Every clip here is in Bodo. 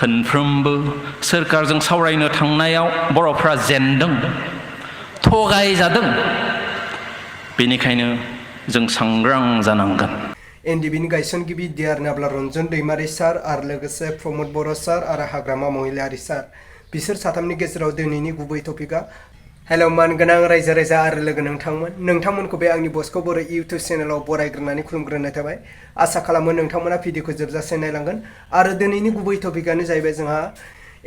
खनफ्रोमबो सोरखारजों सावरायनो थांनायाव बर'फ्रा जेनदों थगायजादों बेनिखायनो जों सांग्रां जानांगोन एनडिबिनि गायसनगिरि डिआर नाब्ला रन्जन दैमारि सार आरो लोगोसे प्रमद बर' सार आरो हाग्रामा महिलारि सार बिसोर साथामनि गेजेराव दिनैनि गुबै टपिकआ हेलौ मानगोनां रायजो राजा आरो लोगो नोंथांमोनखौ बे आंनि बसखौ बर' इउटुब चेनेलाव बरायग्रोनानै खुलुमग्रोनाय थाबाय आसा खालामो नोंथांमोना भिडिअखौ जोबजासे नायलांगोन आरो दिनैनि गुबै टपिकआनो जाहैबाय जोंहा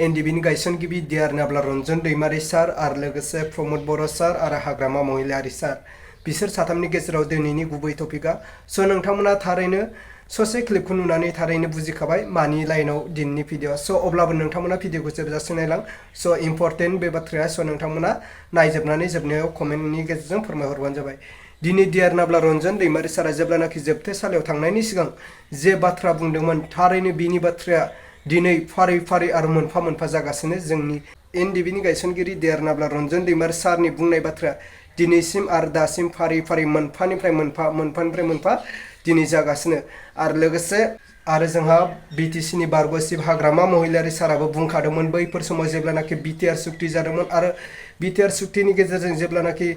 एनडिबिनि गायसनगिरि डिआर नाब्ला रन्जन दैमारि सार आरो लोगोसे प्रमद बर' सार आरो हाग्रामा महिलारि सार बिसोर साथामनि गेजेराव दिनैनि गुबै टपिकआ स' नोंथांमोना थारैनो ससे क्लिपखौ नुनानै थारैनो बुजिखाबाय मानि लाइनाव दिनैनि भिडिअ स' अब्लाबो नोंथांमोना भिडिअखौ जोबजासे नायलां स' इम्परटेन्ट बे बाथ्राया स' नोंथांमोना नायजोबनानै जोबनायाव कमेन्टनि गेजेरजों फोरमायहरबानो जाबाय दिनै डिआर नाब्ला रन्जन दैमारि सारा जेब्लानाखि जोबथेसालियाव थांनायनि सिगां जे बाथ्रा बुंदोंमोन थारैनो बिनि बाथ्राया दिनै फारि फारि आरो मोनफा मोनफा जागासिनो जोंनि एनडिबिनि गायसनगिरि डिआर नाब्ला रन्जन दैमारि सारनि बुंनाय बाथ्राया दिनैसिम आरो दासिम फारि फारि मोनफानिफ्राय मोनफा दिनै जागासिनो आरो लोगोसे आरो जोंहा बिटिसिनि बारग'सिब हाग्रामा महिलारि साराबो बुंखादोंमोन बैफोर समाव जेब्लानाखि बिटिआर सुक्ति जादोंमोन आरो बिटिआर सुक्तिनि गेजेरजों जेब्लानाखि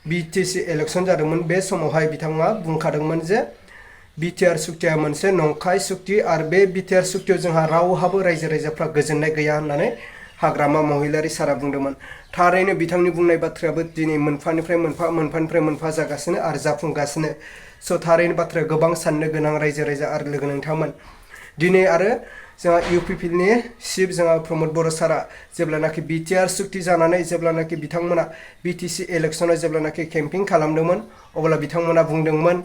बिटिसि इलेक्सन जादोंमोन बे समावहाय बिथाङा बुंखादोंमोन जे बिटिआर सुक्तिया मोनसे नंखाय सुक्ति आरो बे बिटिआर सुक्तियाव जोंहा रावहाबो रायजो राजाफ्रा गोजोननाय गैया होननानै हाग्रामा महिलारि सारा बुंदोंमोन थारैनो बिथांनि बुंनाय बाथ्रायाबो दिनै मोनफानिफ्राय मोनफा जागासिनो आरो जाफुंगासिनो स' थारैनो बाथ्राया गोबां साननो गोनां रायजो राजा आरो लोगो नोंथांमोन दिनै आरो जोंहा इउपिपिएलनि चिफ जोंहा प्रमद बर' सारा जेब्लानाखि बिटिआर सुक्ति जानानै जेब्लानाखि बिथांमोना बिटिसि इलेक्सनाव जेब्लानाखि केम्पिं खालामदोंमोन अब्ला बिथांमोना बुंदोंमोन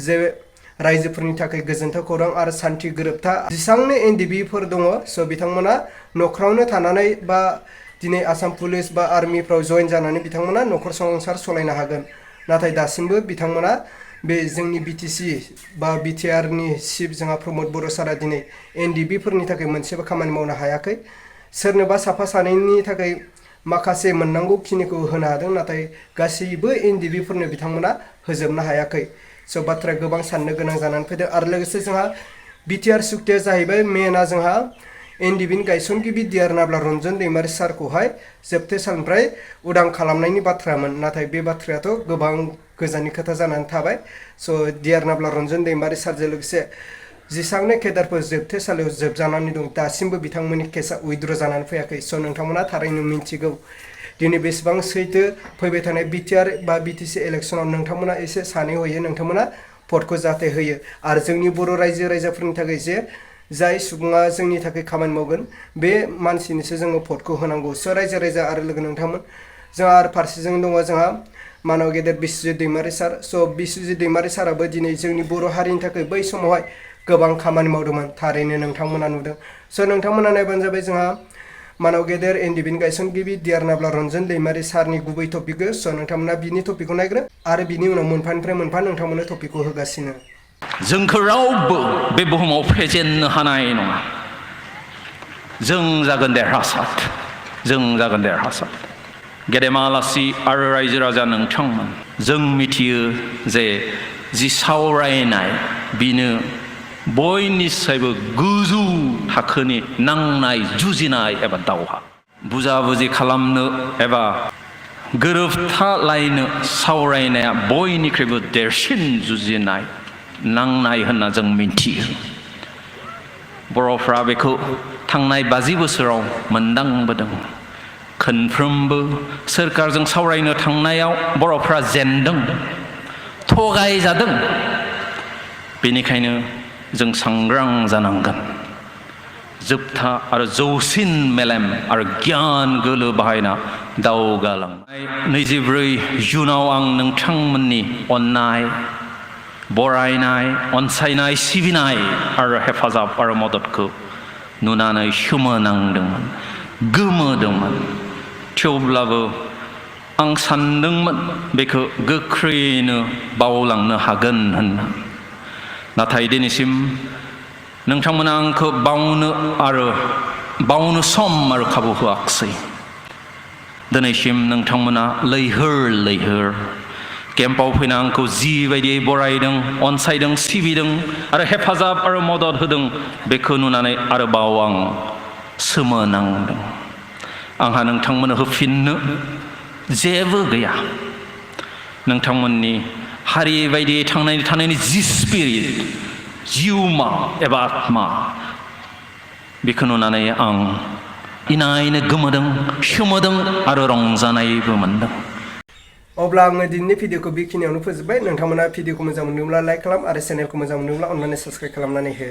जे रायजोफोरनि थाखाय गोजोनथाव खौरां आरो सान्थि गोरोबथा जेसांनो एनडिबिफोर दङ स' बिथांमोना न'खरावनो थानानै बा दिनै आसाम पुलिस बा आर्मिफ्राव जइन जानानै बिथांमोना न'खर संसार सलायनो हागोन नाथाय दासिमबो बिथांमोना बे जोंनि बिटिसि बा बिटिआरनि चिफ जोंहा प्रमद बर' सारा दिनै एनडिबिफोरनि थाखाय मोनसेबो खामानि मावनो हायाखै सोरनोबा साफा सानैनि थाखाय माखासे मोननांगौ खिनिखौ होनो हादों नाथाय गासैबो एनडिबिफोरनो बिथांमोना होजोबनो हायाखै स' बाथ्राया गोबां साननो गोनां जानानै फैदों आरो लोगोसे जोंहा बिटिआर सुक्तिया जाहैबाय मेनआ जोंहा एनडिबिनि गायसनगिरि डिआर नाब्ला रन्जन दैमारि सारखौहाय जोबथेसालिनिफ्राय उदां खालामनायनि बाथ्रामोन नाथाय बे बाथ्रायाथ' गोबां गोजाननि खोथा जानानै थाबाय स' डिआर नाब्ला रन्जन दैमारि सारजों लोगोसे जेसांनो केडारफोर जोबथेसालियाव जोबजानानै दं दासिमबो बिथांमोननि केसा उइद्र' जानानै फैयाखै स' नोंथांमोना थारैनो मिन्थिगौ दिनै बेसेबां सैथो फैबाय थानाय बिटिआर बा बिटिसि इलेक्सनाव नोंथांमोना एसे सानै हयै नोंथांमोना भटखौ जाहाथे होयो आरो जोंनि बर' रायजो राजाफोरनि थाखाय जे जाय सुबुङा जोंनि थाखाय खामानि मावगोन बे मानसिनिसो जोङो भटखौ होनांगौ स' रायजो राजा आरो लोगो नोंथांमोन जोंहा आरो फारसेजों दङ जोंहा मानव गेदेर बिस्वजित दैमारि सार स' बिस्वजित दैमारि साराबो दिनै जोंनि बर' हारिनि थाखाय बै समावहाय गोबां खामानि मावदोंमोन थारैनो नोंथांमोना नुदों स' नोंथांमोना नायबानो जाबाय जोंहा मानव गेदेर एनडिबिनि गायसनगिरि डिआर नाब्ला रन्जन दैमारि सारनि गुबै टपिकखौ स' नोंथांमोना बिनि टपिकखौ नायग्रो आरो बिनि उनाव मोनफानिफ्राय मोनफा नोंथांमोननो टपिकखौ होगासिनो जोंखौ रावबो बे बुहुमाव फेजेननो हानाय नङा जों जागोन देरहासार गेदेमा आलासि आरो रायजो राजा नोंथांमोन जों मिथियो जे जि सावरायनाय बिनो बयनिसायबो गोजौ थाखोनि नांनाय जुजिनाय एबा दावहा बुजाबुजि खालामनो एबा गोरोबथालायनो सावरायनाया बयनिख्रुइबो देरसिन जुजिनाय नांनाय होनना जों मिन्थियो बर'फ्रा बेखौ थांनाय 50 बोसोराव मोनदांबोदों खनफ्रोमबो सोरखारजों सावरायनो थांनायाव बर'फ्रा जेनदों थगायजादों बेनिखायनो जों सांग्रां जानांगोन जोबथा आरो जौसिन मेलेम आरो गियान गोलो बाहायना दावगालांनाय 24 जुनाव आं नोंथांमोननि अननाय बरायनाय अनसायनाय सिबिनाय आरो हेफाजाब आरो मददखौ नुनानै सोमोनांदोंमोन गोमोदोंमोन थेवब्लाबो आं सानदोंमोन बेखौ गोख्रैनो बावलांनो हागोन होनना नाथाय दिनैसिम नोंथांमोना आंखौ बावनो सम आरो खाबु होआखिसै दिनैसिम नोंथांमोना लैहोर केम्पआव फैना आंखौ जिबायदियै बरायदों अनसायदों सिबिदों आरो हेफाजाब आरो मदद होदों बेखौ नुनानै आरोबाव आं सोमोनांदों आंहा नोंथांमोननो होफिननो जेबो गैया नोंथांमोननि हारि बायदियै थांनानै थानायनि जि स्पिरिट जिउमा एबा आत्मा बेखौ नुनानै आं इनायनो गोमोदों सोमोदों आरो रंजानायबो मोनदों अब्ला आङो दिनैनि भिडिअखौ बेखिनियावनो फोजोबबाय नोंथांमोना भिडिअखौ मोजां मोनदोंब्ला लाइक खालाम आरो चेनेलखौ मोजां मोनदोंब्ला अन्नानै साबस्क्राइब खालामनानै हो